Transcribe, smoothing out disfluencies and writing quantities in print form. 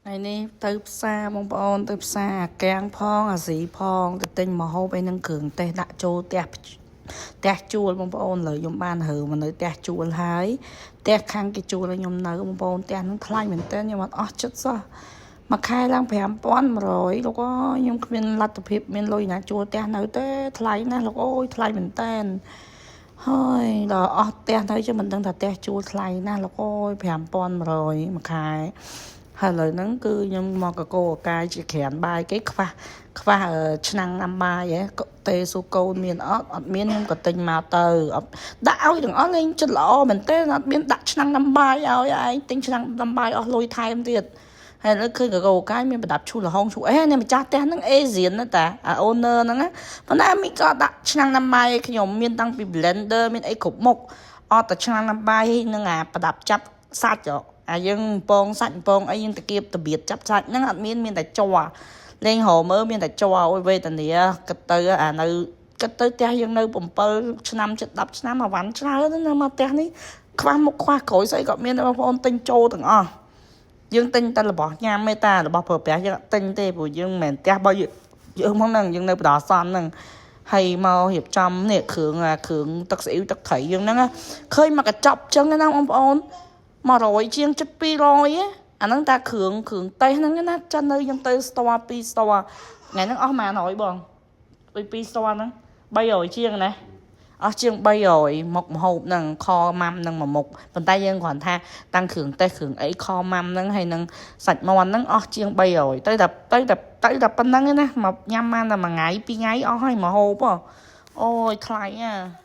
ថ្ងៃនេះទៅផ្សារបងប្អូនទៅផ្សារអាកាំងផងអាស៊ីផងទៅទិញម្ហូបអីនឹងគ្រឿងទេសដាក់ចូលផ្ទះផ្ទះជួលបងប្អូនលើខ្ញុំបានរើមកនៅផ្ទះជួលហើយផ្ទះខាងគេជួលឲ្យខ្ញុំនៅបងប្អូនផ្ទះហ្នឹងថ្លៃមែនទែនខ្ញុំអត់អស់ចិត្តសោះមួយខែឡើង5100លោកអើយខ្ញុំគ្មានលទ្ធភាពមានលុយណាជួលផ្ទះនៅទេថ្លៃណាស់លោកអើយថ្លៃមែនទែនហើយដល់អស់ផ្ទះទៅជិះមិនដឹងថាផ្ទះជួលថ្លៃណាស់លោកអើយ5100មួយខែ ហើយឥឡូវហ្នឹងគឺខ្ញុំមកកកកកាយជាក្រានបាយគេខ្វះខ្វះឆ្នាំងដាំបាយហ៎ក៏ទេសួរកូនមានអត់អត់មានខ្ញុំក៏ទិញមកទៅអត់ដាក់ឲ្យទាំងអស់លេងចិត្តល្អមែនទេអត់មានដាក់ឆ្នាំងដាំបាយឲ្យឯងទិញឆ្នាំងដាំបាយអស់លុយថែមទៀតហើយឥឡូវឃើញកកកកាយមានប្រដាប់ឈូសលហុងឈូសអេនេះម្ចាស់ផ្ទះហ្នឹង Asian ណាតាអា owner ហ្នឹងណាប៉ុន្តែមីក៏ដាក់ឆ្នាំងដាំបាយឲ្យខ្ញុំមានតាំងពី blender មានអីគ្រប់មុខអត់តែឆ្នាំងដាំបាយនឹងអាប្រដាប់ចាប់សាច់ហ៎អាយើងពងសាច់ពងអីយើងតគៀបតបៀតចាប់សាច់ហ្នឹងអត់មានមានតែជ័រលេងរមើលមានតែជ័រអូយវេទនាគិតទៅអានៅគិតទៅផ្ទះយើងនៅ7ឆ្នាំជិត10ឆ្នាំអាវ៉ាន់ច្រើនណាស់មកផ្ទះនេះខ្វះមុខខ្វះក្រោយស្អីក៏មានបងប្អូនទិញចូលទាំងអស់យើងទិញតែរបស់ញ៉ាំទេតារបស់ប្រើប្រាស់យើងអត់ទិញទេព្រោះយើងមិនមែនផ្ទះរបស់យើងយើងមកហ្នឹងយើងនៅបដាសន្នហ្នឹងហើយមករៀបចំនេះគ្រឿងគ្រឿងទឹកស្អ៊ីវទឹកត្រីយើងហ្នឹងឃើញមកកញ្ចប់ចឹងណាបងប្អូន100ជាងជិត200អាហ្នឹងតាគ្រឿងគ្រឿងទេសហ្នឹងណាចានៅខ្ញុំទៅ store 2 store ថ្ងៃហ្នឹងអស់ប៉ុន្មាន100បងពី2 store ហ្នឹង300ជាងណាអស់ជាង300មុខម្ហូបហ្នឹងខម៉ាំហ្នឹងមួយមុខប៉ុន្តែយើងគ្រាន់ថាតាំងគ្រឿងទេសគ្រឿងអីខម៉ាំហ្នឹងហើយនឹងសាច់មាន់ហ្នឹងអស់ជាង300ទៅតែទៅតែទៅតែប៉ុណ្្នឹងឯណាមកញ៉ាំបានតែមួយថ្ងៃពីរថ្ងៃអស់ហើយម្ហូបអូយថ្លៃណា។